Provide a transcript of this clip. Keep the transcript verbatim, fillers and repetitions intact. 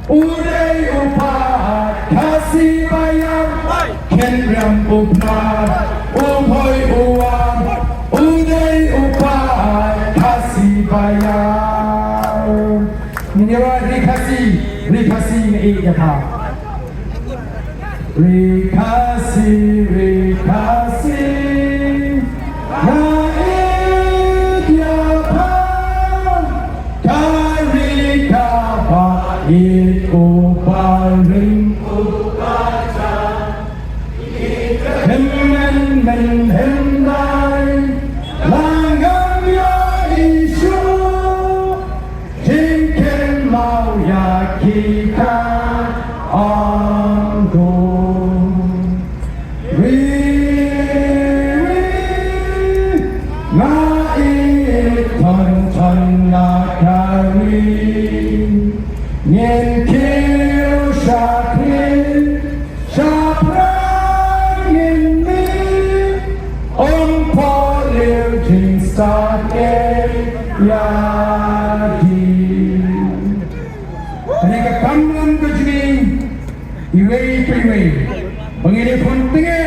U dei u paid Khasi baïar, Kynriam u Prah, u Bhoi u War, u dei u paid Khasi baïar. Ngin ïa wad Ri Khasi, Ri Khasi nga ïeit ïa pha. Ri Khasi, Ri Khasi, nga ïeit ïa pha. Ka ri kaba ïeit uba ring uba jam. Hynmen hynmen hyndai la ngam ïohi shuh. Jingkynmaw ïa ki ka ong ko. Ri, ri, nga ïeit thon thon na ka ri. Ngin kiew shakri, shaphrang ngin mih. Ym poi leh jingstad ïa ki. Kane ka kam lam ka jingim iwei pa iwei. Ba ngin ïa pun tnge